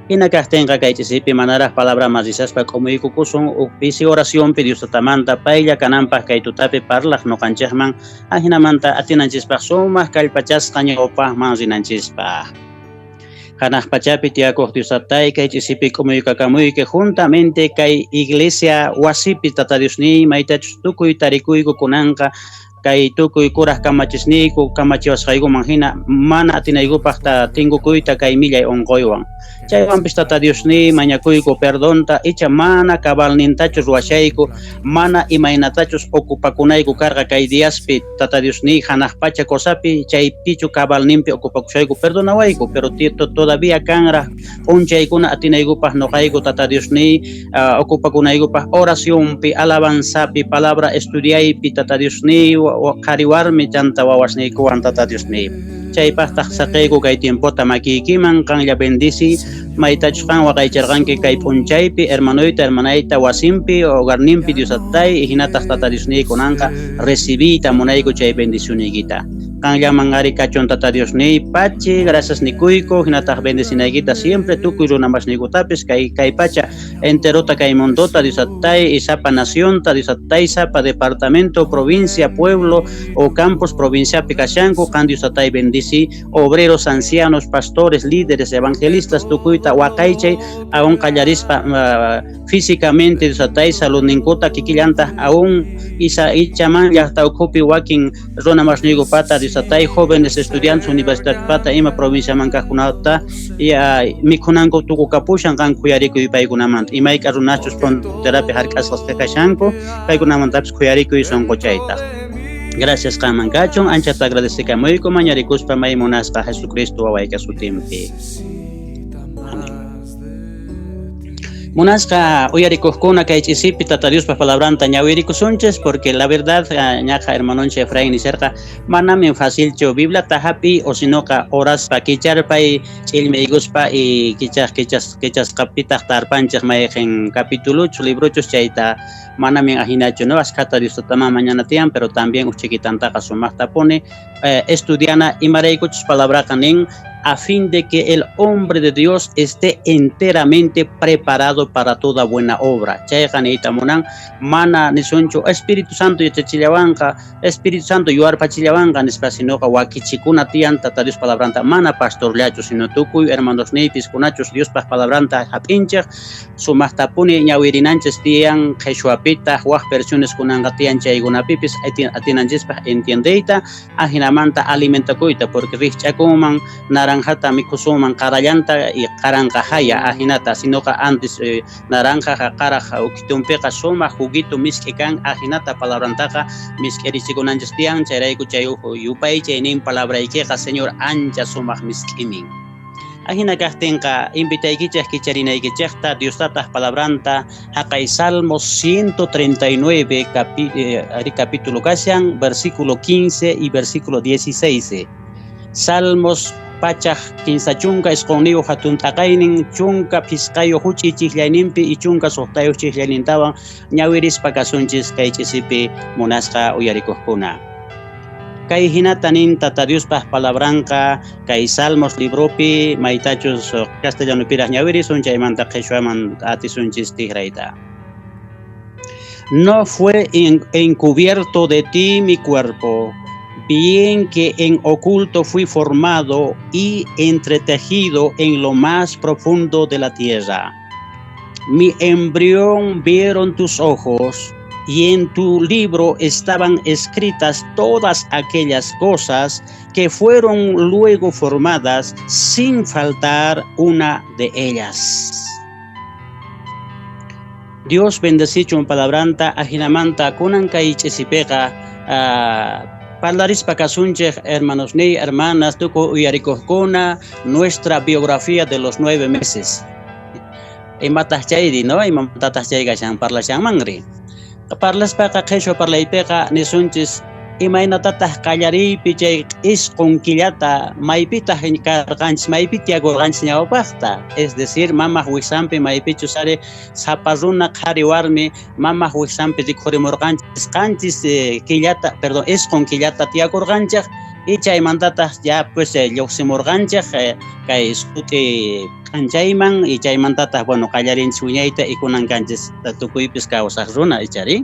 Hina kaqtinqa kay ch'isipi manaraq palabraman risaspa k'umuykukusun huk pisi oracionpi Dios tatamanta paylla kananpaq kay tutapi parlaq ñuqanchikman, ajinamanta atinanchispaq sumaq kallpachasqa ñawpaqman rinanchispaq. Hanaq pachapi tiyakuq Dios tatay, kay ch'isipi k'umuykakamuyki juntamente kay iglesia wasipi Tata Diosniy, maytachus tukuy tarikuyku kunanqa kay tukuy kuraq kamachisniyku kamachiwasqaykuman hina mana atinaykupaq ta tinkukuyta kay millay unquywan. Chaywanpis Tata Diosniy mañakuyku perdonta, icha mana cabalnintachu ruwashayku, mana imaynatachus ocupakunayku karqa kay diaspi Tata Diosniy hanaq pacha cosapi, chaypichu cabalninpi ocupakushayku, perdonawayku, pero todavía kanraq p'unchaykuna atinaykupaq nuqayku Tata Diosniy ocupakunaykupaq oracionpi, alabanzapi, palabra estudiaypi Tata Diosniy, qhari warmi chanta wawasniykuwan Tata Diosniy. Chaypaqtaq saqiyku kay tiempota makiykiman, qanlla bendiciy, maytachus qan waqaycharqanki kay p'unchaypi hermanoyta, hermanayta wasinpi, hogarninpi Dios tatay, hinataq Tata Diosniy kunanqa recibiyta munayku chay bendicionniykita. Qanllaman ari kachun Tata Diosniy, pachi, gracias nikuyku, hinataq bendicinaykita siempre tukuy runamasniykutapis kay pacha enterota kay mundota Dios tatay, y sapa nacionta Dios tatay, sapa departamento, provincia, pueblo o campos provinciapi kashanku, qan Dios tatay bendici obreros, ancianos, pastores, líderes, evangelistas, tukuyta waqaychay aún qallarispa físicamente Dios tatay saludninkuta kikillantaq aún isa ichaman llaqta ukhupi wakin runa masniykupata Dios tatay jóvenes estudiantes universidadpata ima provinciaman kaqkunata mikhunanku tukukapushan qan khuyarikuy paykunamanta imayka runachus fronterapi hark'asqas kashanku paykunamantapis khuyarikuy sunquchaytaq. Gracias qanman kachun, anchata agradecikamuyku mañarikuspa may munasqa Jesucristo wawayka sutinpi. Amén. Munasqa uyarikuqkuna kay ch'isipi Tata Diospa palabranta ñawirikusunchis, porque la verdad ñaqa hermanonchik Efraín nisharqa manamin facilchu Bibliata hap'iy o sinoqa oraspa kicharpay ch'illmiykuspa y kichaq kichas kichasqapitaq tarpanchik mayqin capituluchus librochus chayta manamin ajinachu, no, askhata Dios tataman mañana tiyan, pero también uj chiquitantaqa sumaqtapuni estudiana imaraykuchus palabraqa nin a fin de que el hombre de Dios esté enteramente preparado para toda buena obra. Chayqa niyta munan mana nisunchu Espíritu Santo yachachillawanqa, Espíritu Santo yuwarpachillawanqa nispa, sinoqa wakichikuna tiyan Tata Dios palabranta, mana pastorllachu, sino tukuy hermanos niypis kunachus Diospaq palabranta hap'inchik, sumaqtapuni ñawirinanchis tiyan qhichwapitaq waq versiones kunanqa tiyan chaykunapipis atinanchispaq entiendeyta, ajinamanta alimentakuyta, porque rikch'akunman naranjata mikhusunman qarallanta y qaranqa haya ajinata, sinoqa antes naranjaqa qaraq ukitunpiqa sumaq juguito misk'i kan, ajinata palabrantaqa misk'irichikunanchis tiyan, chayrayku chay yupaychay nin palabraykiqa Señor ancha sumaq misk'imin. Ajina kaqtinqa invitaykichik kicharinaykichikta Dios tataq palabranta haqay Salmos 139 capítulo kashan, versículo 15 y versículo 16. Salmos 139 hatun t'aqaynin 15 huch'i chiqllayninpi y 16 chiqllaynintawan ñawirispa kasunchis kay ch'isipi munasqa uyarikuqkuna. Kay hinata nin Tata Diospaq palabranqa kay Salmos libropi maytachus castellanopiraq ñawirisun chaymanta qhichwaman atisunchis tikrayta. No fue encubierto de ti mi cuerpo, bien que en oculto fui formado y entretejido en lo más profundo de la tierra. Mi embrión vieron tus ojos, y en tu libro estaban escritas todas aquellas cosas que fueron luego formadas, sin faltar una de ellas. Dios bendecichun palabranta ajinamanta kunan kay ch'isipiqa parlarispa kasunchik hermanos ni hermanas tukuy uyarikuqkuna nuestra biografía de los 9 meses. Imataq chayri, no? Imamantataq chay kashan parlashanmanri? Parlaspaqa qhichwa parlaypiqa nisunchis imaynatataq qallariypi chay 9 killata maypitaq karqanchis, maypi tiyakurqanchis ñawpaqta, es decir, mamaq wiksanpi maypichus ari sapa runa qhari warmi mamaq wiksanpi rikhurimurqanchis qanchis killata, perdón, 9 killata tiyakurqanchik. Y chaymantataq ya pues lluqsimurqanchik kay sut'i k'anchayman y chaymantataq, bueno, qallarinchik wiñayta y kunan kanchis tukuypis kawsaq runa, ichari.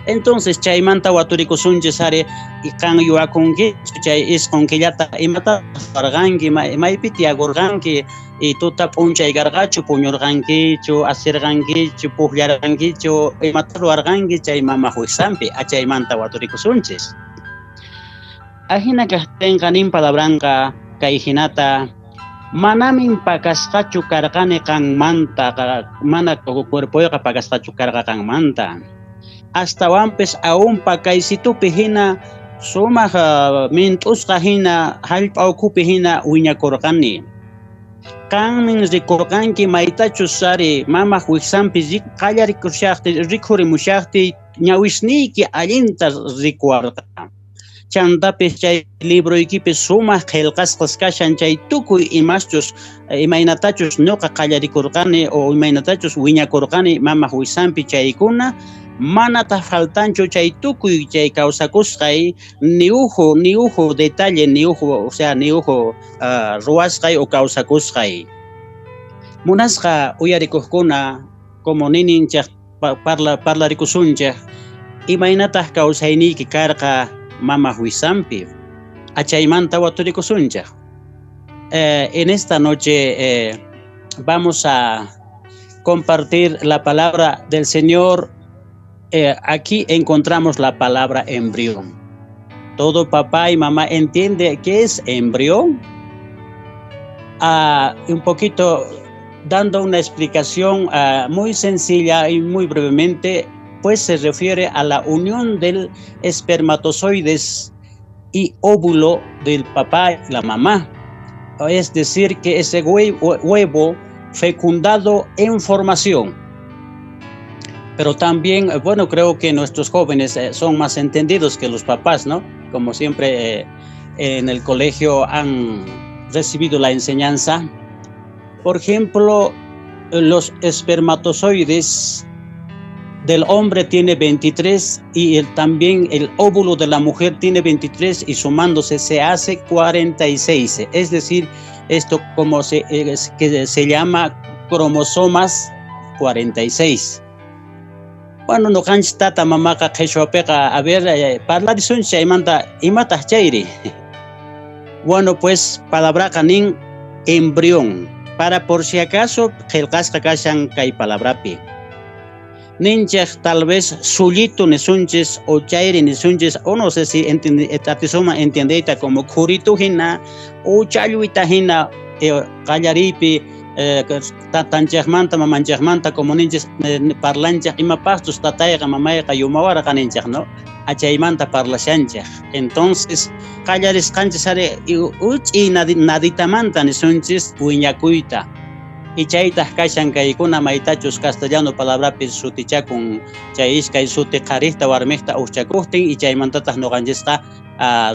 Entonces chaymanta waturikusunchis ari, y qan yuyakunkichu chay 9 killata imata ruwarqanki, maypi tiyakurqanki, y tuta p'unchay karqachu, puñurqankichu, asirqankichu, pukllarqankichu, imata ruwarqanki chay mamaq wiksanpi, achaymanta waturikusunchis. Ajina kaqtinqa nin palabranqa kay hinata, manamin pakasqachu karqani qanmanta, mana cuerpoyqa pakasqachu karqa qanmanta. Astawanpis aún pakaysitupi hina sumaq mint'usqa hina hallp'a ukhupi hina wiñakurqani. Qanmin rikurqanki maytachus ari mamaq wiksanpi qallarikushaqti rikhurimushaqti ñawisniyki allinta rikuwarqa. Chantapis chay libroykipi sumaq qillqasqas kashan chay tukuy imaschus imaynatachus ñuqa qallarikurqani o imaynatachus wiñakurqani mamaq wiksanpi chaykuna manataq faltanchu chay tukuy chay kawsakusqay ni uju detalle, ni uju, o sea, ni uju ruwasqay o kawsakusqay. Munasqa uyarikuqkuna como nininchik parlarikusunchik imaynataq kawsayniyki karqa mamaq wiksanpi, achaymanta waturikusunchik. En esta noche vamos a compartir la palabra del Señor. Aquí encontramos la palabra embrión. Todo papá y mamá entiende qué es embrión. Un poquito dando una explicación muy sencilla y muy brevemente, pues se refiere a la unión del espermatozoides y óvulo del papá y la mamá. Es decir, que ese huevo fecundado en formación. Pero también, bueno, creo que nuestros jóvenes son más entendidos que los papás, ¿no? Como siempre en el colegio han recibido la enseñanza. Por ejemplo, los espermatozoides del hombre tiene 23 y también el óvulo de la mujer tiene 23 y sumándose se hace 46. Es decir, esto como que se llama cromosomas 46. Bueno, noqanchis tata mamaqa qhichwapiqa, a ver, parlarisunchis chaymanta imataq chayri. Bueno, pues palabraqa nin embrión. Para por si acaso qillqasqa kashan kay palabrapi. Ninchik tal vez sullito nisunchis o chayri nisunchis, o no sé si atisuma entiendeyta como khuritu hina o challwita hina qallariypi tatanchikmanta mamanchikmanta como ninchis parlanchik imapaqchus tatayqa mamayqa yumawarqa ninchik, ¿no? Achaymanta parlashanchik. Entonces qallarisqanchis ari uch'i naditamanta nisunchis wiñakuyta. Y chaytaq kashan kaykuna maytachus castellano palabrapi sutichakun chay iskay suti qharikta warmikta uqchakuqtin y chaymantataq ñuqanchisqa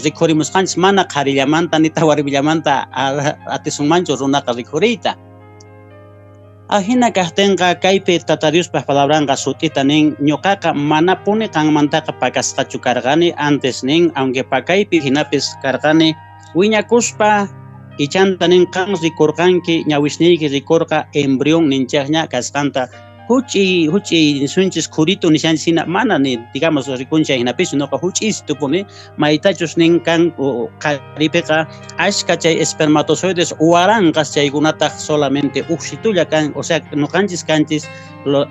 rikhurimusqanchis mana qharillamanta nitaq warmillamanta atisunmanchu runaqa rikhuriyta. Ajina kaqtinqa kaypi Tata Diospaq palabranqa sut'ita nin ñuqaqa manapuni qanmantaqa pakasqachu karqani antes nin aunque pakaypi hinapis karqani wiñakuspa ichanta nin qan rikurqanki ñawisniyki rikurqa embrión ninchaqña kasqanta huch'i huch'i nisunchis khuritu nishanchis hina mana ni digamos rikunchay hinapichu noqa huch'is tupuni maytachus nin kan qharipiqa ashka chay espermatozoides waranqas chaykunataq solamente uqsitulla kan, o sea noqanchis kanchis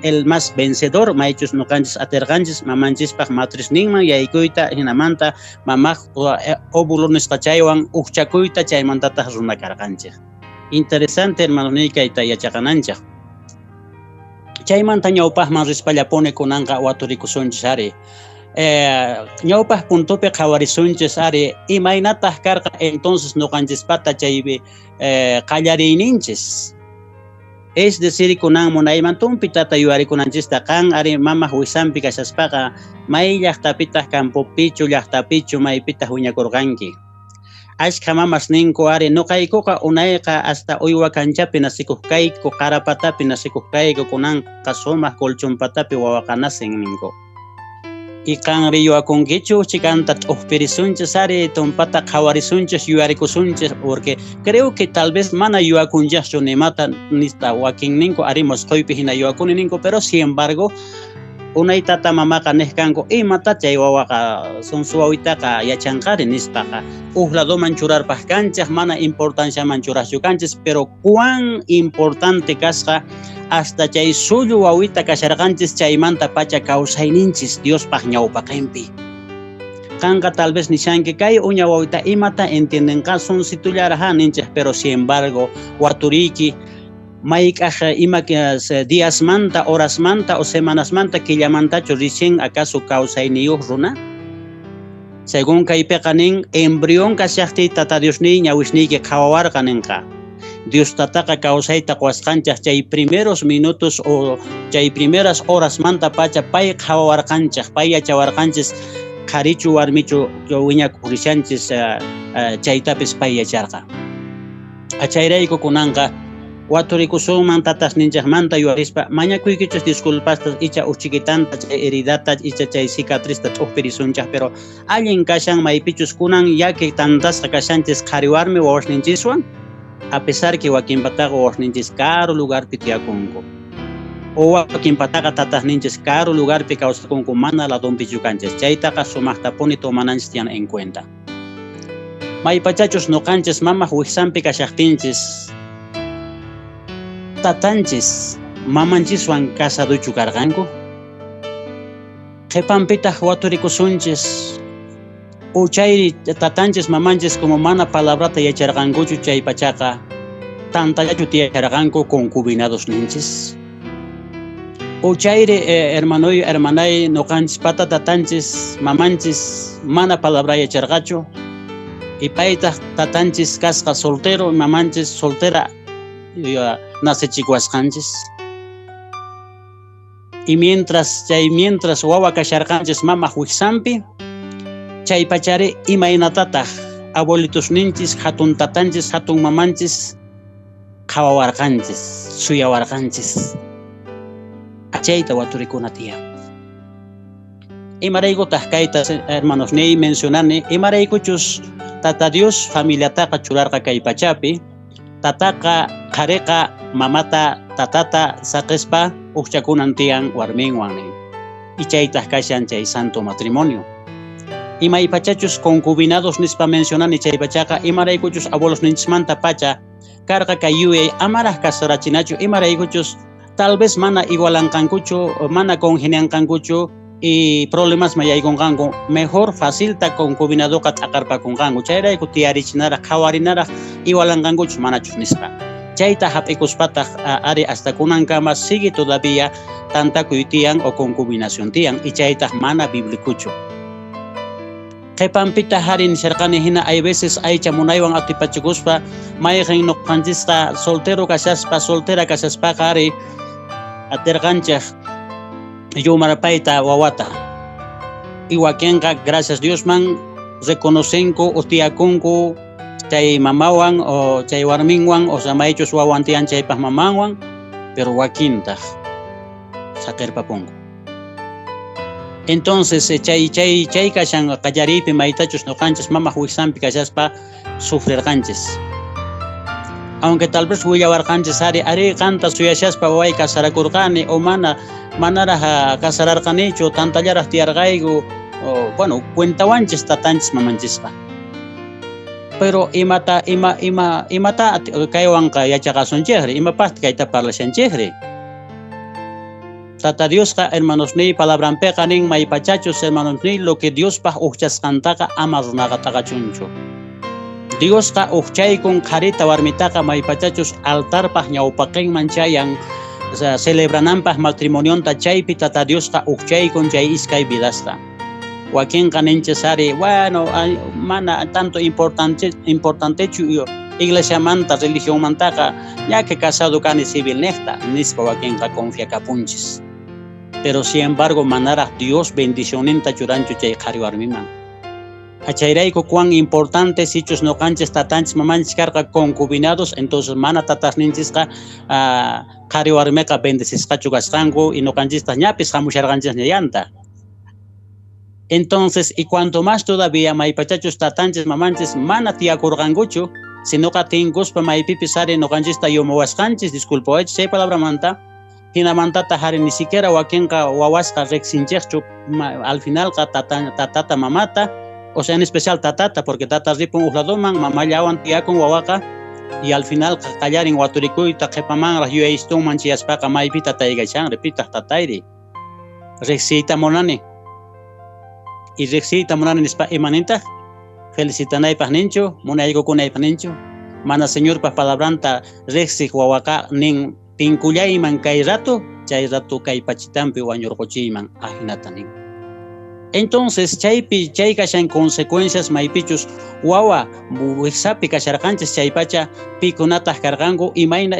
el más vencedor maychus noqanchis atirqanchis mamanchispaq matrizninman yaykuyta hinamanta mamaq óvulo nisqa chaywan uqchakuyta chaymantataq runa karqanchik. Interesante hermano kayta yachaqananchik. Chaymanta ñawpaqman rispallapuni kunanqa waturikusunchis ari. Ñawpaq puntopi qhawarisunchis ari imaynataq karqa entonces ñuqanchispata chaypi qallariyninchis. Es decir, kunan munayman tumpi tata yuyarikunanchista qan ari mamaq wiksanpi kashaspaqa may llaqtapitaq campopichu llaqtapichu maypitaq wiñakurqanki. Ashka mamas ninku ari nuqaykuqa unayqa hasta uywa kanchapi nasikuq kayku qarapatapi nasikuq kayku kunanqa sumaq colchonpatapi wawaqa nacen ninku. Y qanri yuyakunkichu chikanta t'uqpirisunchis ari tumpata qhawarisunchis yuyarikusunchis, porque creo que tal vez mana yuyakunchikchu nimata nista wakinninku ari musquypi hina yuyakuni ninku, pero sin embargo unay tata mamaqa niq kanku imata chay wawaqa sunsu wawitaqa yachanqari nispaqa uj ladoman churarpaq kanchik, mana importanciaman churaqchu kanchis, pero cuán importante kasqa hasta chay sullu wawita kasharqanchis chaymanta pacha kawsayninchis Diospaq ñawpaqinpi. Qanqa tal vez nishanki kay uña wawita imata entiendenqa sunsitullaraj ninchik, pero sin embargo waturiyki mayk'aq ima diasmanta, horasmanta o semanasmanta killamantachu recién acaso kawsayniyuq runa? Según kaypiqa nin embrión kashaqtiy Tata Diosniy ñawisniyki qhawawarqa ninqa. Dios tataqa kawsayta quwasqanchik chay primeros minutos o chay primeras horasmanta pacha pay qhawawarqanchik, pay yachawarqanchis qharichu warmichu wiñakurishanchis, chaytapis pay yacharqa. Chayrayku kunanqa waturikusunman tatasninchikmanta yuyarispa mañakuykichus disculpasta icha uchikitanta chay heridata icha chay cicatrizta t'uqpirisunchik, pero allin kashan maypichus kunan yaki tantasqa kashanchis qhari warmi wawasninchiswan, a pesar que wakinpataqa wawasninchis karu lugarpi tiyakunku o wakinpataqa tatasninchis karu lugarpi kawsakunku mana ladonpichu kanchis, chaytaqa sumaqtapuni tomananchis tiyan en cuenta. Maypachachus nuqanchis mamaq wiksanpi kashaqtinchis tatanchis mamanchiswan casaduchu karqanku, qhipanpitaq waturikusunchis o chayri tatanchis mamanchis como mana palabrata yacharqankuchu chay pachaqa tantallachu tiyacharqanku concubinados ninchis, o chayri hermanoy hermanay nuqanchis pata tatanchis mamanchis mana palabra yacharqachu y paytaq tatanchis kasqa soltero, mamanchis soltera nacechikuwasqanchis. Y mientras chay mientras wawa kasharqanchis mamaq wiksanpi chay pachari imaynatataq abuelitosninchis hatun tatanchis hatun mamanchis qhawawarqanchis suyawarqanchis, chayta waturikuna tiyan. Imaraykutaq kayta hermanos niy mencionani? Imaraykuchus Tata Dios familiataqa churarqa kay pachapi, tataqa qhariqa mamata tatata saqispa uqchakunan tiyan warminwan nin, y chaytaq kashan chay santo matrimonio. Imaypachachus concubinados nispa mencionani chay pachaqa imaraykuchus abuelosninchismanta pacha karqa kay yuyay amaraq casarachinachu, imaraykuchus tal vez mana igualanqankuchu, mana congenianqankuchu y problemasman yaykunqanku, mejor facilta concubinadoqa t'aqarpakunqanku, chayrayku tiyarichinaraq qhawarinaraq igualanqankuchus manachus nispa. Chayta hap'ikuspataq ari hasta kunankama sigue todavía tantakuy tiyan o concubinación tiyan, y chaytaq mana biblicuchu. Qhipanpitaq ari nisharqani hina hay veces aycha munaywan atipachikuspa mayqin nuqanchisqa soltero kashaspa soltera kashaspaqa ari atirqanchik yumarpayta wawata, y wakinqa gracias Diosman reconocenku o tiyakunku chay mamawan o chay warminwan o sea maychus wawan tiyan chaypaq mamanwan, pero wakintaq saqirpapunku. Entonces chay kashan qallariypi maytachus nuqanchis mamaq wiksanpi kashaspa sufrirqanchis. Aunque tal vez willawarqanchis ari ari qanta suyashaspa waway casarakurqani o mana manaraj casararqanichu tantallaraj tiyarqayku, o bueno cuentawanchis tatanchis mamanchisqa. Pero imata ima ima imata kaywanqa yachaqasunchikri, imapaqtaq kayta parlashanchikri? Tata Diosqa hermanosniy palabranpiqa nin maypachachus hermanosniy lo que Diospaq uqchasqantaqa ama runaqa t'aqachunchu. Diosqa uqchaykun qharita warmitaqa maypachachus altarpaq ñawpaqinman chayan, o sea, celebrananpaq matrimonionta chaypi Tata Diosqa uqchaykun chay iskay vidasta. Wakinqa ninchis ari bueno mana tanto importantechu iglesiamanta religionmantaqa ya que casado kani civil niqta nispa wakinqa confiakapunchis. Pero sin embargo manaraq Dios bendicionninta churanchu chay qhari warmiman. Chayrayku cuán importante sichus nuqanchis tatanchis mamanchis karqa concubinados, entonces mana tatasninchisqa qhari warmiqa bendecisqachu kasqanku y nuqanchistaq ñapis hamusharqanchisña llanta. Entonces, y cuanto más todavía maypachachus tatanchis mamanchis mana tiyakurqankuchu, sinoqa tinkuspa maypipis ari ñuqanchista yumuwasqanchis, disculpawaychis chay palabramanta, hinamantataq ari ni siquiera wakinqa wawasqa riqsinchikchu al finalqa tatata mamata, o sea, en especial tatata, porque tata ripun huk ladoman, mamallawan tiyakun wawaqa, y al final qallarin waturikuyta qhipamanraq yuyayistunman chayaspaqa maypi tatay kashanri, pitaq tatayri, riqsiyta munani. Y riqsiyta munani nispa imanintaq felicitanaypaq ninchu, munaykukunaypaq ninchu, mana Señorpa palabranta riqsiq wawaqa nin tinkullayman kay rato, chay rato kay pachitampi wañurquchiyman ajinata nin. Entonces chaypi chay kashan consecuencias maypichus wawa wiksapi kasharqanchis chaypacha pikunataq karqanku imayna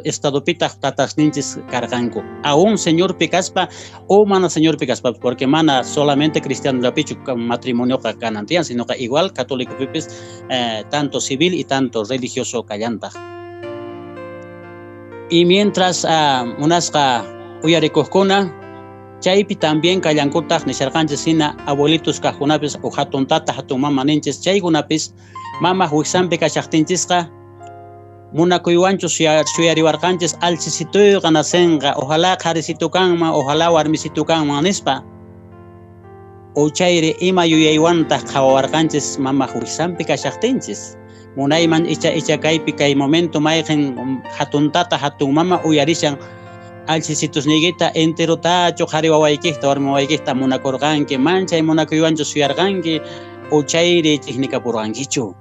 estadopitaq tatasninchis karqanku aún Señorpi kaspa o mana Señorpi kaspa, porque mana solamente cristianollapichu matrimonioqa kanan tiyan, sinoqa igual católicopipis tanto civil y tanto religioso kallantaq. Y mientras munasqa uyarikuqkuna chaypi también kallankutaq nisharqanchis hina abuelitos kaqkunapis o hatun tata hatun mama ninchis chaykunapis mamaq wiksanpi kashaqtinchisqa munakuywanchu suyariwarqanchis alchisituyqa nacenqa, ojalá qharisitu kanman, ojalá warmisitu kanman nispa, o chayri ima yuyaywantaq qhawawarqanchis mamaq wiksanpi kashaqtinchis munayman icha kaypi kay momento mayqin hatun tata hatun mama uyarishan alchisitusniykita enterotachu qhari wawaykikta warmi wawaykikta munakurqanki manchay munakuywanchu suyarqanki o chayri chiqnikapurqankichu.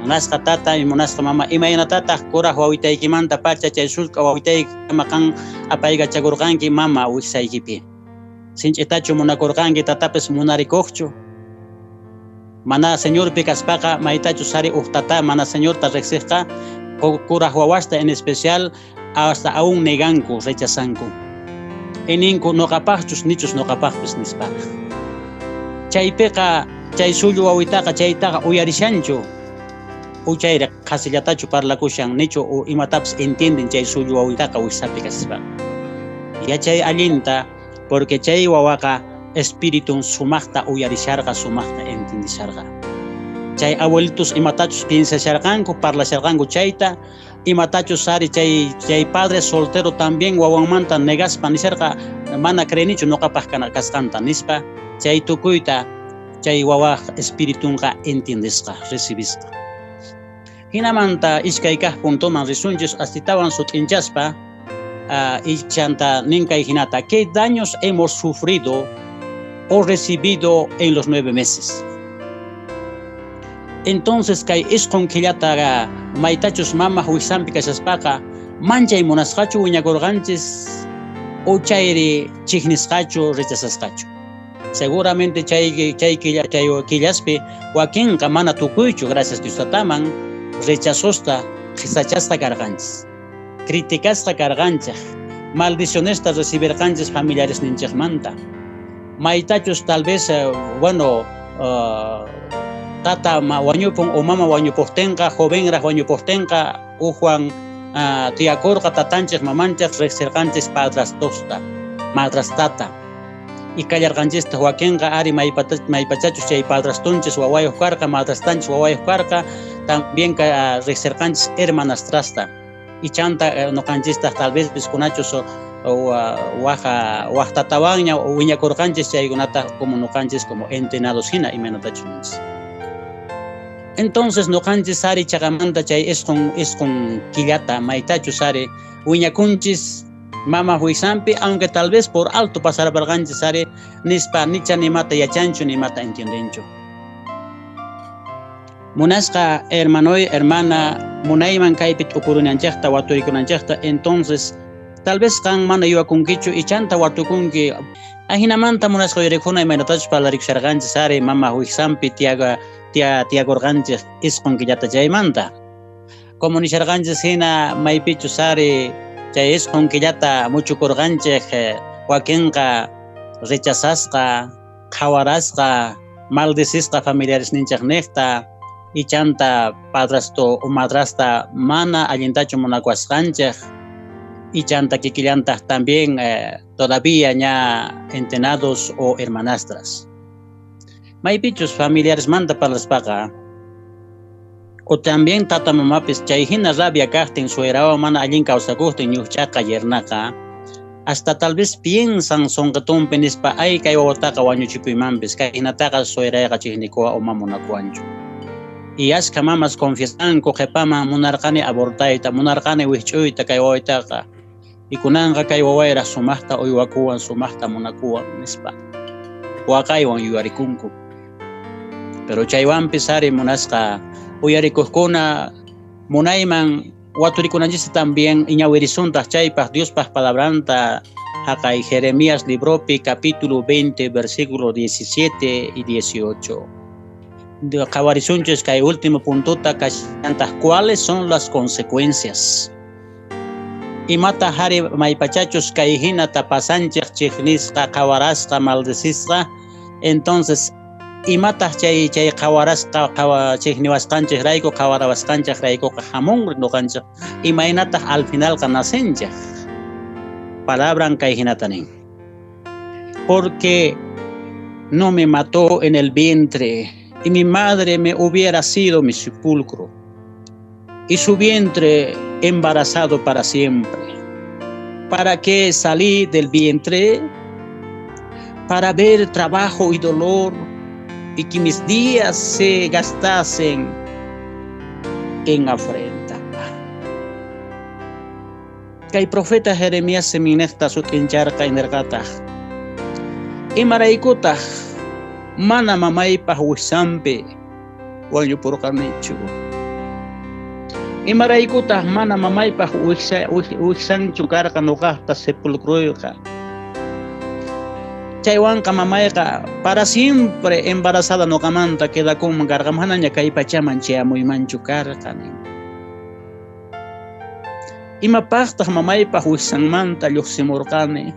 Munasqa tata y munasqa mama imaynatataq kuraq wawitaykimanta pacha chay sullk'a wawitaykama qan apaykachakurqanki mama wiksaykipi sinch'itachu munakurqanki tatapis munarikuqchu mana Señorpi kaspaqa maytachus ari uq tata mana Señorta riqsiqqa kuraq wawasta en especial hasta aún neganku, rechazanku. Eninku noqapaqchus nichus noqapaqpis nisparaq. Chaypiqa chay sullu wawitaqa chaytaqa uyarishanchu o chayri qhasillatachu parlakushan nichu o imatapis entienden chay sullu wawitaqa wiksapi kaspa. Yachay allinta porque chay wawaqa espiritun sumaqta uyarisharqa, sumaqta entendisharqa. Chay abuelitos imatachus piensasharqanku, parlasharqanku chayta imatachus ari chay padre soltero también wawanmanta negaspa nisharqa mana creenichu noqapaq kasqanta nispa chay tukuyta chay wawaq espiritunqa entiendisqa, recibisqa. Hinamanta iskay kaq puntoman risunchis astitawan sut'inchaspa ichanta nin kay hinata, ¿qué daños hemos sufrido o recibido en los 9 meses? Entonces kay isqun killataqa maytachus mamaq wiksanpi kashaspaqa manchay munasqachu wiñakurqanchis o chayri chiqnisqachu rechazasqachu. Seguramente chay killa chay killaspi wakinqa mana tukuychu gracias Dios tataman rechazosta qhisachasqa karqanchis, criticasqa karqanchik, maldicionesta recibirqanchis familiares ninchikmanta. Maytachus tal vez bueno tata wañupun o mama wañupuqtinqa jovenraq wañupuqtinqa ujwan tiyakurqa tatanchik mamanchik riqsirqanchis padrastosta madrastata y kallarqanchistaq wakinqa ari maypachachus chay padrastonchis wawayuq karqa madrastanchis wawayuq karqa también riqsirqanchis hermanastrasta y chanta ñuqanchistaq tal vez piskunachus waja waq tatawanña wiñakurqanchis chaykunata como ñuqanchis como entenados hina imaynatachus ninchis. Entonces ñuqanchis ari chaqamanta chay isqun killata maytachus ari wiñakunchis mama wiksanpi aunque tal vez por alto pasarparqanchis ari nispa nicha nimata yachanchu nimata entiendenchu. Munasqa hermanoy hermana munayman kaypi t'ukurunanchikta waturikunanchikta entonces tal vez qan mana yuwakunkichu ichanta watukunki ajinamanta munasqa uyarikuna imaynatachus parlarikusharqanchis ari mama wiksanpi tiyakurqanchik isqun killata chaymanta. Como nisharqanchis hina maypichus ari chay isqun killata muchukurqanchik wakinqa rechazasqa, qhawarasqa, maldecisqa familiares ninchik niqta ichanta padrasto o madrasta mana allintachu munakuwasqanchik ichanta kikillantaq también todavía ña entenados o hermanastras. Maypichus familiaresmanta parlaspaqa, o también tata mamapis chay hina rabia kaqtin suerawan mana allin kawsakuqtin ñuqchaqa yernaqa, hasta tal vez piensan sunqitunpi nispa, ay, kay wawataqa wañuchipuymanpis, kay hinataqa suerayqa chiqnikuwa o mamunakuwanchu. Y askha mamas confiesanku qhipaman, munarqani abortayta, munarqani wikch'uyta kay wawaytaqa, y kunanqa kay wawayraq sumaqta uywakuwan, sumaqta munakuwan nispa waqaywan yuyarikunku. Pero chaywanpis ari, munasqa uyarikuqkuna, munayman waturikunanchista también iñawirisuntaq chaypaq Diospaq palabranta haqay Jeremías libropi capítulo 20 versículo 17 y 18. Qhawarisunchis kay último puntota kashantaq, ¿cuáles son las consecuencias? Imata hari maypachachus kay hinata pasanchik, chiqnisqa, qhawarasqa, maldecisqa? Entonces, imataq chay qhawarasqa, chiqniwasqanchik rayku, qhawarawasqanchik raykuqa hamun ñuqanchik? Imaynataq al finalqa nacenchik? Palabran kay hinata nin: "Porque no me mató en el vientre y mi madre me hubiera sido mi sepulcro y su vientre embarazado para siempre. ¿Para qué salí del vientre? Para ver trabajo y dolor y que mis días se gastasen en afrenta." Kay profeta Jeremías siminejta sut'incharqa, nirqataq: Imaraykutaq mana mamaypaq wiksanpi wañupurqanichu? Imaraykutaq mana mamaypaq wiksanchu karqa nuqaqta sepulcroyqa? Chaywanqa mamayqa para siempre embarazada nuqamanta quedakunman karqa, manaña kay pachaman chayamuymanchu karqa nin. Imapaqtaq mamaypaq wiksanmanta lluqsimurqani?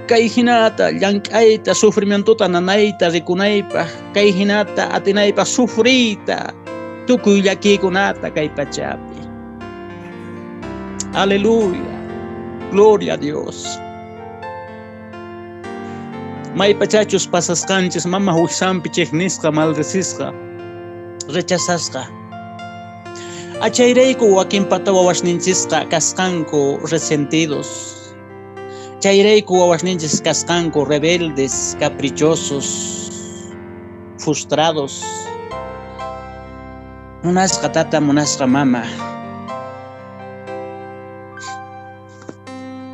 Kay hinata llank'ayta, sufrimientota, nanayta rikunaypaq, kay hinata atinaypaq sufriyta, tukuy llakiykunata kay pachapi. Aleluya. Gloria a Dios. Maypachachus pasasqanchis mama wiksanpi chiqnisqa, maldecisqa, rechazasqa. Achayrayku wakinpata wawasninchisqa kasqanku resentidos. Chayrayku wawasninchis kasqanku rebeldes, caprichosos, frustrados. Munasqa tata, munasqa mama.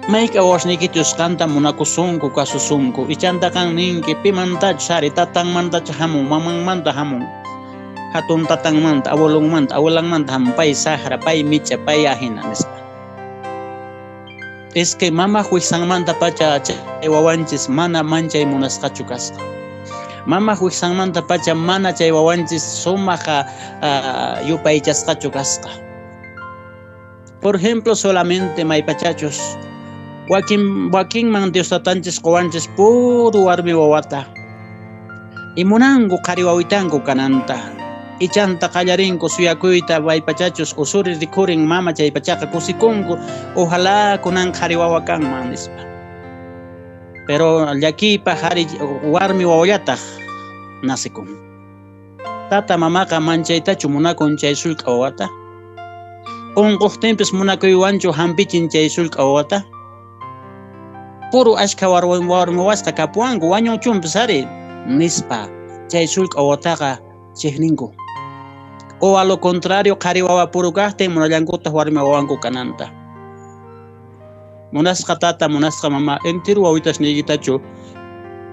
Mayka wawasniykichus qanta munakusunku, kasusunku, ichantaqa ninki, pimantachus ari, tatanmantachu hamun, mamanmanta hamun, hatun tatanmanta, abuelonmanta, abuelanmanta hamun, pay saqra, pay micha, pay ahina nispa. Es que mama wiksanmanta pacha chay wawanchis mana manchay munasqachu kasqa. Mama wiksanmanta pacha mana chay wawanchis sumaq yupaychasqachu kasqa. Por ejemplo, solamente maypachachus wakin wakinman Dios tatanchis qowanchis puro warmi wawata. Y munanku qhari wawitanku kananta. Ichanta qallarinku suyakuyta maypachachus usuri rikhurin mama chay pachaqa kusikunku, ojalá kunan qhari wawa kanman nispa. Pero llakiypaq qhari warmi wawallataq nacekun. Tata mamaqa manchaytachu munakun chay sullk'a wawata? Unquqtinpis munakuywanchu hampichin chay sullk'a wawata? Puro ashkha warmi wawasqa kapuwanku, wañuchunpis ari nispa chay sullk'a wawataqa chiqninku. O a lo contrario, qhari wawa puro kaqtin munallankutaq warmi wawanku kananta. Munasqa tata, munasqa mama, entero wawitasniykitachu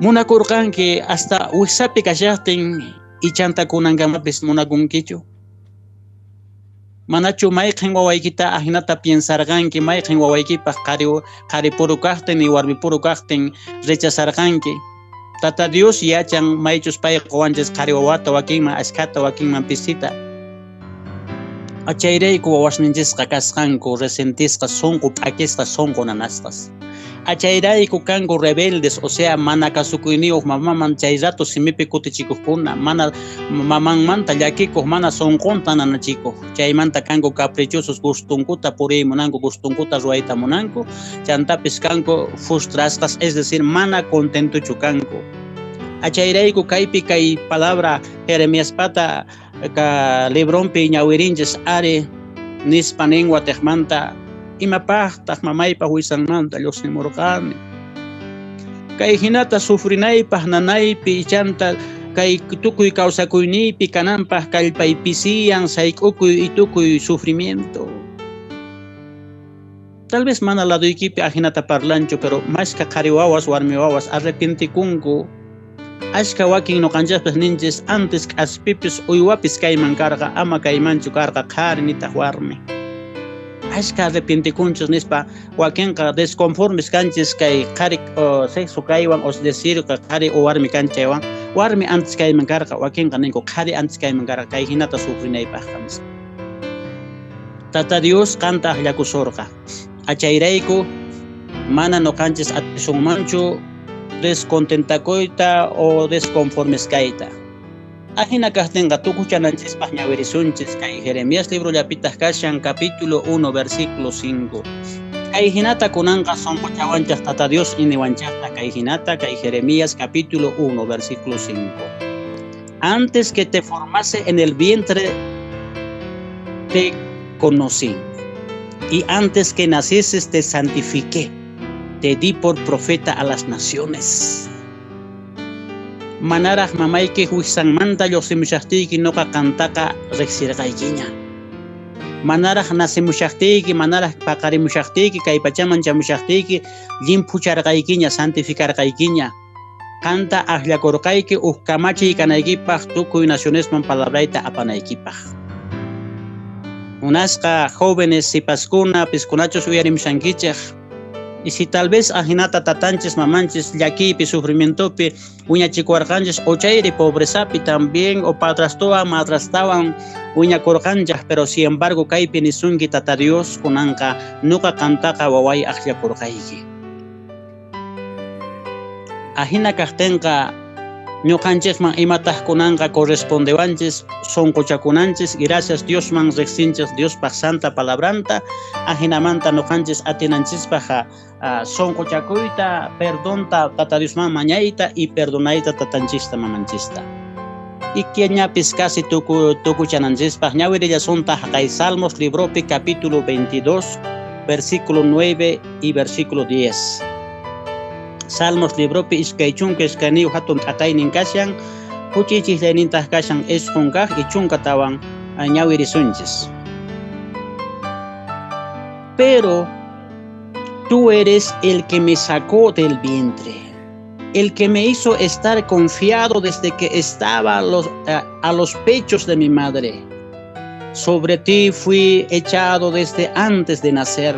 munakurqanki hasta wiksapi kashaqtin, ichanta kunankamapis munakunkichu? Manachu mayqin wawaykita ahinata piensarqanki, mayqin wawaykipaq qhari qhari puro kaqtin y warmi puro kaqtin rechazarqanki? Tata Dios yachan maychus pay qowanchis qhari wawata, wakinman ashkhata, wakinman pisita. Achayrayku wawasninchisqa kasqanku resentisqa, sunqu p'akisqa, sunqu nanasqas. Achayrayku kanku rebeldes, o sea, mana kasukuyniyuq, mamaman chay rato simipi kutichikuqkuna, mana mamanmanta llakikuq, mana sunqunta nanachikuq. Chaymanta kanku caprichosos, gustunkuta puriy munanku, gustunkuta ruwayta munanku, chantapis kanku frustrasqas, es decir, mana contentochu kanku. Achayrayku kaypi kay palabra Jeremiaspata ka libronpi ñawirinchis ari nispa nin watiqmanta imapaqtaq mamaypa wisanmanta lluqsimurqani. Kay hinata sufrinaypaq nanaypi ichanta kay tukuy kawsakuyniypi kananpaq kallpay pisiyan sayk'ukuy y tukuy sufrimiento. Tal vez mana laduykipi ajinata parlanchu, pero mashka qhari wawas, warmi wawas arrepentikunku. Ashka wakin ñuqanchikpis ninchis antes k'aspipis uywapis kayman karqa, ama kaymanchu karqa qhari nitaq warmi. Ashka arrepentikunchis nispa wakinqa desconformes kanchis kay qhari sexo kaywan, o decir qhari o warmi kanchaywan, warmi antes kayman karqa, wakinqa ninku qhari antes kayman karqa, kay hinata sufrinaypaqqa nispa. Tata Dios qanta akllakusurqa. Achayrayku mana ñuqanchis atisunmanchu descontentakuyta o desconformes kayta. Ajina kaqtinqa tukuchananchispaq ñawirisunchis kay Jeremías librollapitaq kashan capítulo 1 versículo 5. Kay hinata kunanqa sunquchawanchik Tata Dios iniwanchikta kay hinata kay Jeremías capítulo 1 versículo 5. Antes que te formase en el vientre te conocí, y antes que nacieses te santifiqué, te di por profeta a las naciones. Manaraq mamayki wiksanmanta lluqsimushaqtiyki nuqa qantaqa riqsirqaykiña. Manaraq nacimushaqtiyki, manaraq paqarimushaqtiyki, kay pachaman chamushaqtiyki, llimphucharqaykiña, santificarqaykiña. Qanta akllakurqayki uj kamachiy kanaykipaq tukuy nacionesman palabrayta apanaykipaq. Munasqa jóvenes sipaskuna, piskunachus uyarimushankichik. Y si tal vez ajinata tatanchis, mamanchis, llakiypi, sufrimientopi, wiñachikuwarqanchis, o chayri pobrezapi también, o padrastrowan, madrastawan wiñakurqanchik, pero sin embargo kaypi nisunki Tata Dios kunanqa nuqa qantaqa waway akllakurqayki. Ajina kaqtinqa ñuqanchikman imataq kunanqa correspondewanchis sunquchakunanchis, gracias Diosman riqsinchik Diospaq santa palabranta, ajinamanta ñuqanchis atinanchispaq sunquchakuyta, perdonta Tata Diosman mañayta y perdonayta tatanchista mamanchista. Y ñapis casi tukuchananchispaq ñawirillasunta kay Salmos libropi capítulo 22 versículo 9 y versículo 10. Salmos libropi 22 hatun t'aqaynin kashan, huch'ichiqllaynintaq kashan isqun kaq y chunka tawan ñawirisunchis. Pero tú eres el que me sacó del vientre, el que me hizo estar confiado desde que estaba a los pechos de mi madre. Sobre ti fui echado desde antes de nacer.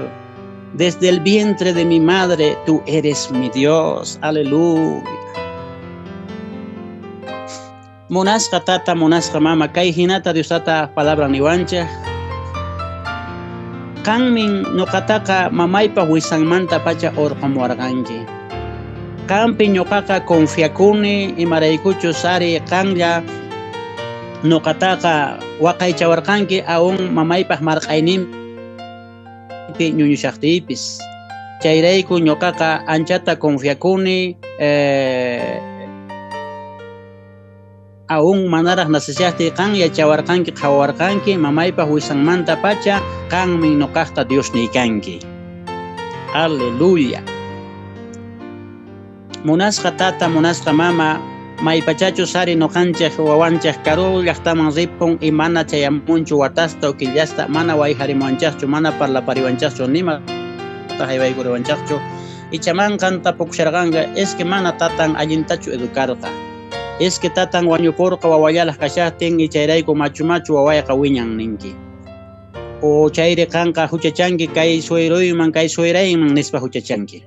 Desde el vientre de mi madre, tú eres mi Dios. Aleluya. Munasqa tata, munasqa mama, kay hinata Dios tata palabra niwanchik. Qanmin ñuqataqa mamaypa wisanmanta pacha urqamuwarqanki. Qampi ñuqaqa confiakuni imaraykuchus ari qanlla ñuqataqa waqaychawarqanki aún mamaypaq marq'ayninpi ñuñushaqtiypis. Chayrayku ñuqaqa anchata confiakuni aún manaraq naceshaqtiy qan yachawarqanki qhawawarqanki mamaypaq wisanmanta pacha qanmin ñuqaqta Diosniy kanki. Aleluya. Munasqa tata, munasqa mama, maypachachus ari ñuqanchik wawanchik karu llaqtaman ripun y mana chayamunchu watasta o killasta, mana wayharimuwanchikchu, mana parlapariwanchikchu, nima haywaykuriwanchikchu. Ichaman qan tapukusharqanqa, es que mana tatan allintachu educarqa. Es que tatan wañupurqa wawallalaq kashaqtin y chayrayku machu machu wawayqa wiñan ninki. O chayri qanqa huchachanki kay sueyruyman, kay sueyrayman nispa huchachanki.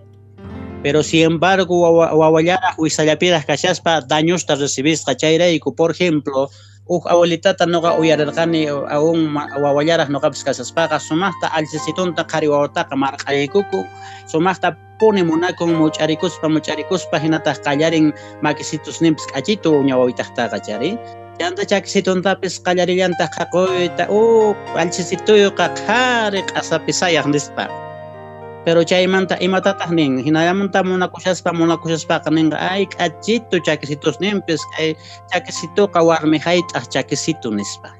Pero sin embargo, wawallaraq wisallapiraq kashaspa dañosta recibisqa chayrayku, por ejemplo, uj abuelitata noqa uyarirqani aún wawallaraq noqapis kashaspaqa sumaqta allchisitunta qhari wawataqa marq'ariykuku, sumaqta puni munakun much'arikuspa much'arikuspa hinataq qallarin makisitusninpis k'achitu uña wawitaqtaqa chari. Chanta chakisituntapis qallarillantaq qhaquyta, allchisituyqa qhari q'asapi sayaq nispa. Pero chaymanta imatataq nin? Hinallamanta munakushaspa munakushaspaqa ninqa, ay k'achitu chakisitusninpis, kay chakisituqa warmi hayt'aq chakisitu nispa.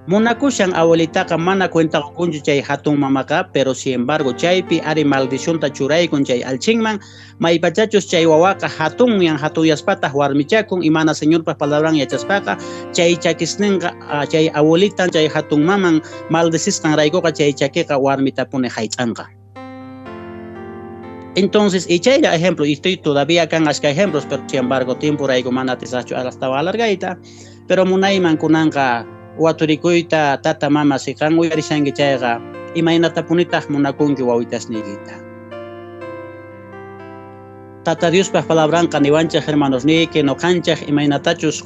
Munakushan abuelitaqa mana cuenta qukunchu chay hatun mamaqa, pero sin embargo chaypi ari maldicionta churaykun chay alchinman, maypachachus chay wawaqa hatunyan hatunyaspataq warmichakun y mana Señorpa palabran yachaspaqa, chay chakisninqa chay abuelitan chay hatun maman maldecisqan raykuqa chay chakiqa warmitapuni hayt'anqa. Entonces, y chaylla ejemplo, y estoy todavía kan ashka ejemplos, pero sin embargo tiempo rayku mana atisaqchu astawan alargayta, pero munayman kunanqa waturikuyta tata mama si qan uyarishanki chayqa imaynatapunitaq munakunki wawitasniykita. Tata Diospaq palabranqa niwanchik hermanosniyki nuqanchik imaynatachus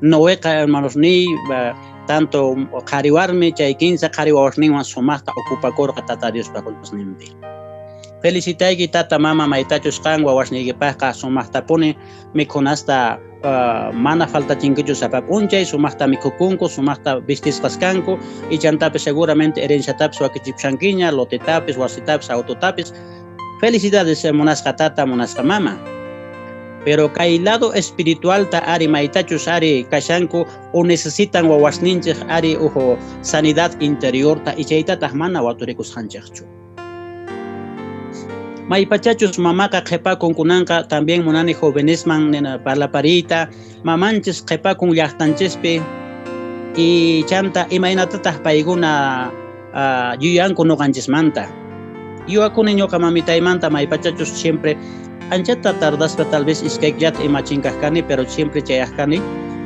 Noeqa hermanosniy tanto qhari warmi chay 15 qhari wawasninwan sumaqta ocupakurqa Tata Diospaq cosasninpi. Felicitayki tata mama maytachus qan wawasniykipaqqa sumaqtapuni mikhunasta mana faltachinkichu sapa p'unchay, sumaqta mikhukunku, sumaqta vistisqas kanku, y chantapis seguramente herenciatapis wakichipushankiña, lotetapis, wasitapis, autotapis. Felicidades munasqa tata, munasqa mama. Pero kay lado espiritualta ari maytachus ari kashanku o necesitan wawasninchik ari ujo sanidad interiorta y chaytataq mana waturikusqanchikchu. Maypachachus mamaqa qhipakun kunanqa también munani jovenesman parlapariyta, mamanchis qhipakun llaqtanchispi y chanta imaynatataq paykuna yuyanku nuqanchismanta. Yuwakuni ñuqa mamitaymanta maypachachus siempre anchata tardaspa tal vez iskay killata ima chinkaq kani, pero siempre chayaq kani.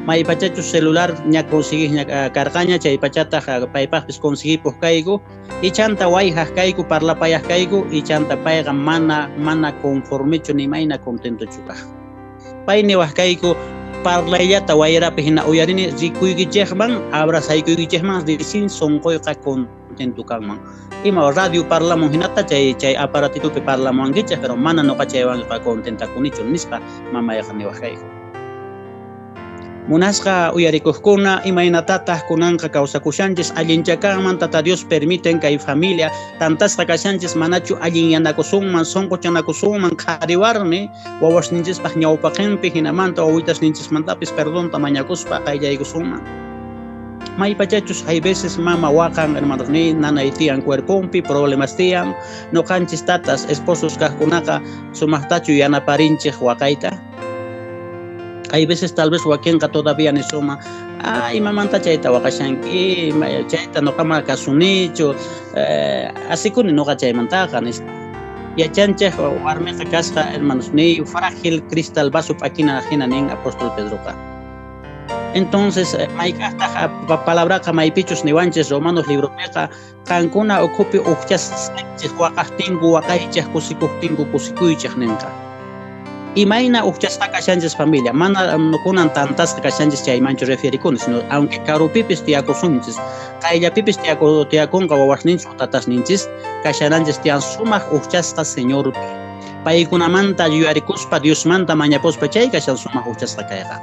Maypachachus celular ña conseguiqña karqaña, chaypachataq paypaqpis conseguipuq kayku. Y chanta wayhaq kayku, parlapayaq kayku, y chanta payqa mana conformechu ni mayna contentochu kaq. Pay niwaq kayku parlayllata wayrapi hina uyarini rikuykichikman, abrazaykuykichikman, recién sunquyqa contento kanman. Ima radio parlamun hinata chay aparatitupi parlamuwankichik, pero mana nuqa chaywanqa contentakunichu nispa mamayqa niwaq kayku. Munasqa uyarikuqkuna imaynatataq kunanqa kawsakushanchis allinchakanman Tata Dios permiten kay familia tantasqa kashanchis manachu allinyanakusunman sunquchanakusunman qhari warmi wawasninchispaq ñawpaqinpi hinamanta wawitasninchismantapis perdonta mañakuspa qayllaykusunman. Maypachachus hay veces mama waqan hermanos ni nanay tiyan cuerponpi problemas tiyan nuqanchis tatas esposos kaqkunaqa sumaqtachu yanaparinchik waqayta. Hay veces tal vez wakinqa todavía nisuma, ah, imamanta chayta waqashanki, chayta nuqama kasunichu, asikuni nuqa chaymantaqa nispa. Yachanchik warmiqa kasqa hermanos ni frágil cristal vaso p'akina hina nin apóstol Pedroqa. Entonces, mayk'aqtaq palabraqa maypichus niwanchis Romanos libropiqa qankuna ukhupi ujchasqanchik waqaqtinku waqaychik kusikuqtinku kusikuychik ninqa. Imayna ujchasqa kashanchis familia, mana kunan tantasqa kashanchis chaymanchu referikuni, sino aunque karupipis tiyakusunchis, qayllapipis tiyakunqa wawasninchis tatasninchis, kashananchis tiyan sumaq ujchasqa Señorpi. Paykunamanta yuyarikuspa Diosmanta mañapuspa chay kashan sumaq ujchasqa kayqa.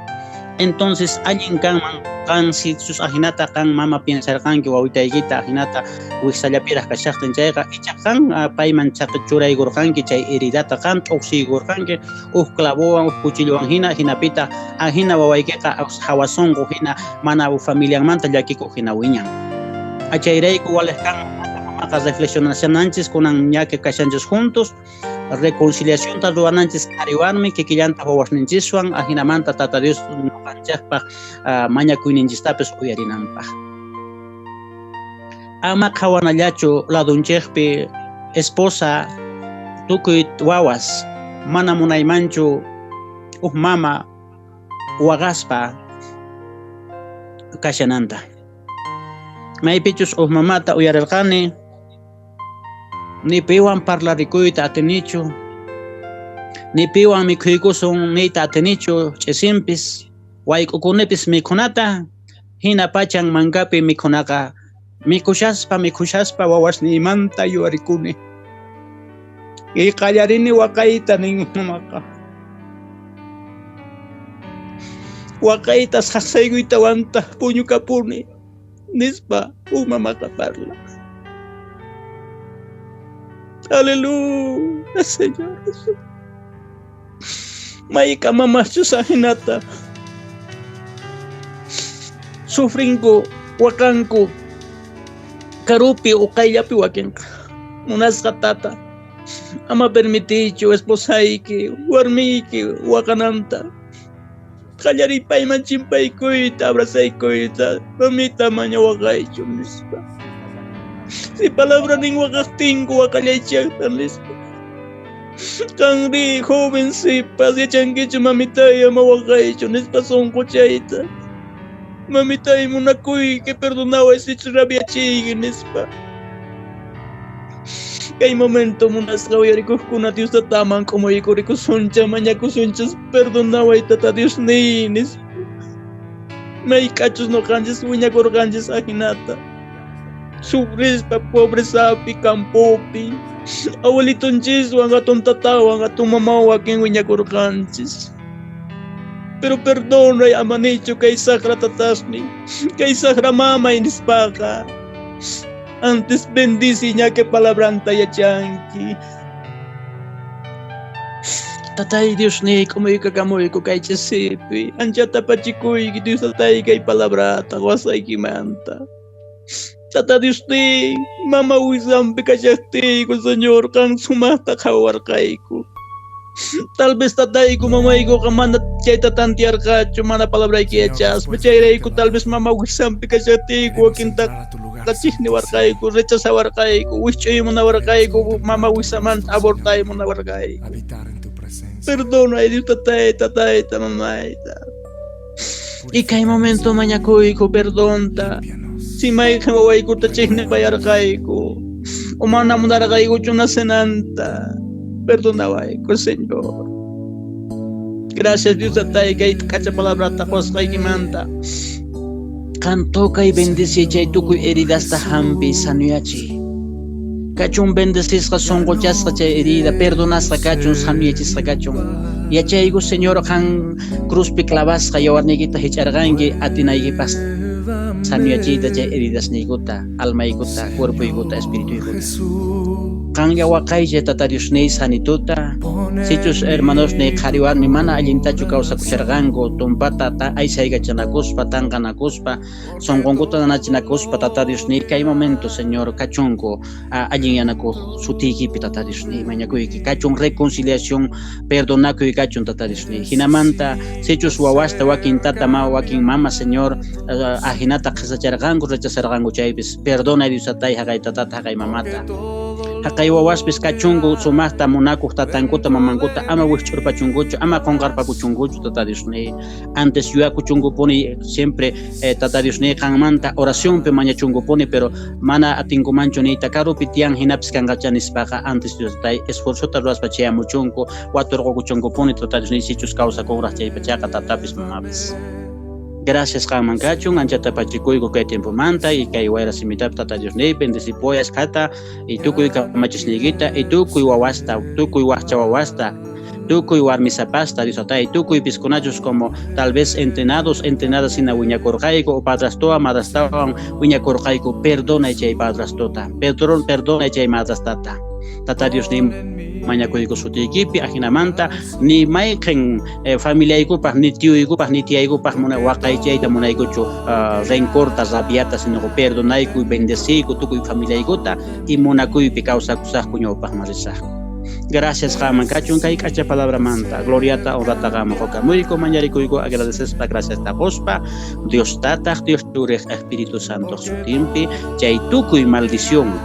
Entonces allin kanman qan sichus ajinata qan mama piensarqanki wawitaykita ajinata wijsallapiraq kashaqtin chayqa icha qan payman churaykurqanki chay heridata qan t'uqsiykurqanki uj clavowan uj cuchillowan hina hinapitaq ajina wawaykiqa hawa sunqu hina mana familianmanta llakikuq hina wiñan. Achayrayku waliq kanman mamaqa reflexionashananchis kunan ña que kashanchis juntos reconciliacionta ruwananchis qhariwarmi kikillanta wawasninchiswan ajinamanta Tata Dios nuqanchikpaq mañakuyninchistapis uyarinanpaq. Ama qhawanallachu ladunchikpi esposa tukuy wawas mana munaymanchu uj mama waqaspa kashananta. Maypichus uj mamata uyarirqani ni piwan parlarikuyta atinichu, ni piwan mikhuykusun niyta atinichu ch'isinpis, wayk'ukunipis mikhunata, hina pachan mankapi mikhunaqa mikhushaspa mikhushaspa wawasniymanta yuwarikuni. Y qallarini waqayta nin mamaqa. Waqayta saqsaykuytawantaq puñukapuni nispa uj mamaqa parla. Aleluya, Señor Jesús. Mayka mamaschus ajinata sufrinku, waqanku, karupi o qayllapi wakinqa. Munasqa tata, ama permitiychu esposayki, warmiyki waqananta. Qallariy payman chimpaykuyta, abrazaykuyta, mamita amaña waqaychu nispa. Si palabra nin waqaqtinku waqallaychaqta nispa. Qanri joven sipas yachankichu mamitay ama waqaychu nispa sunquchayta. Mamitay munakuyki, perdonaway sichus rabiachiyki nispa. Kay momento munasqa uyarikuqkuna Dios tataman k'umuykurikusuncha, mañakusunchis, perdonaway tata Dios niy nispa. Mayk'achus noqanchis wiñakurqanchis ajinata. Sufrispa pobrezapi, campopi, abuelitonchiswan, hatun tatawan, hatun mamawan wakin wiñakurqanchis. Pero perdonay ama nichu kay saqra tatasniy, kay saqra mamay nispaqa. Antes bendici ña que palabranta yachanki. Tatay Dios niy k'umuykakamuyku kay ch'isipi, anchata pachikuyki Dios tatay kay palabrata wasaykimanta. Tata Dios niy, mama wisampi kashaqtiyku, Señor, qan sumaqta qhawarqayku. Tal vez tatayku mamaykuqa mana chayta tantearqachu, mana palabrayki yachaspa. Chayrayku tal vez mama wisampi kashaqtiyku wakinta chiqniwarqayku, rechazawarqayku, wisch'uy munawarqayku, mama wisamanta abortay munawarqayku. Perdonay Dios tatayta, tayta, mamayta. Y kay momento mañakuyku perdonta. Si mayqin wawaykuta chiqnipayarqayku, o mana munarqaykuchu nacenanta, perdonawayku, Señor. Gracias Dios tatay kay k'acha palabrata qusqaykimanta. Qan tocay bendici chay tukuy heridasta hampi sanuyachiy. Kachun bendecisqa sunquchasqa chay herida, perdonasqa kachun, sanuyachisqa kachun. Yachayku Señor qan cruzpi clavasqa yawarniykita hich'arqanki atinaykipaq sanuyachiyta chay heridasniykuta, almaykuta, cuerpoykuta, espirituykuta. Qanlla waqaychay Tata Diosniy sanituta, sichus hermanosniy qhari warmi mana allintachu kawsakusharqanku, tumpata aysaykachanakuspa, tanqanakuspa, sunqunkuta nanachinakuspa, Tata Diosniy kay momento, Señor, kachunku allinyanakuq sutiykipi, Tata Diosniy, mañakuyki, kachun reconciliación, perdonakuy kachun, Tata Diosniy. Hinamanta sichus wawasta wakin tata ma wakin mama, Señor, ajinata qhisacharqanku, rechazarqanku chaypis, perdonay Dios tatay haqay tatata, haqay mamata. Haqay wawaspis kachunku sumaqta munakuq tatankuta, mamankuta, ama wikch'urpachunkuchu, ama qunqarpakuchunkuchu, Tata Diosniy. Antes yuyakuchunkupuni siempre Tata Diosniy qanmanta oracionpi mañachunkupuni, pero mana atinkumanchu niyta karupi tiyan hinapis kanqacha nispaqa, antes Dios tatay esfuerzota ruwaspa chayamuchunku, waturqukuchunkupuni, Tata Diosniy, sichus kawsakunraq chaypachaqa tatapis mamapis. Gracias qanman kachun, anchata pachikuyku kay tiempomanta y kay wayra simitapi Tata Diosniy bendecipuway ashkhata y tukuy kamachisniykita y tukuy wawasta, tukuy waqcha wawasta, tukuy warmisapasta, Dios tatay, tukuy piskunachus como tal vez entrenados, entrenadas hina wiñakurqayku o padrastowan, madrastawan wiñakurqayku, perdonay chay padrastota, perdonay chay madrastata. Tata Diosniy mañakuyku sutiykipi, ajinamanta ni mayqin familiaykupaq, ni tioykupaq, ni tiaykupaq muna waqaychayta munaykuchu rencorta, rabiata, sino perdonayku, bendeciyku tukuy familiaykuta y munakuypi kawsakusaqku ñawpaqman risaqku. Gracias qanman kachun kay k'acha palabramanta. Gloriata, honrata qanman qukamuyku, mañarikuyku, agradecespa, gracias quspa, Dios tataq, Dios churiq, Espíritu Santo sutinpi, chay tukuy maldición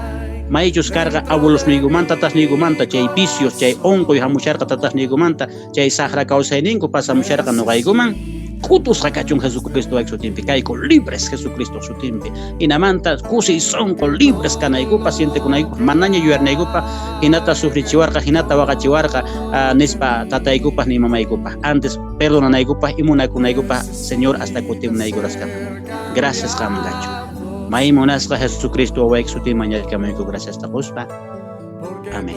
maychus karqa abuelosniykumanta, tatasniykumanta, chay vicios, chay unquy hamusharqa tatasniykumanta, chay saqra kawsayninku pasamusharqa noqaykuman, k'utusqa kachun Jesucristo sutinpi, kayku libres Jesucristo sutinpi. Hinamanta kusiy sunqu libres kanaykupaq, sientekunaykupaq, manaña yuyarnaykupaq, hinata sufrichiwarqa, hinata waqachiwarqa, nispa tataykupaq ni mamaykupaq. Antes perdonanaykupaq y munakunaykupaq, Señor, hasta kutimunaykurasqama. Gracias qanman kachun. May munasqa Jesucristo wawayki sutin mañakamayku gracias quspa. Amén.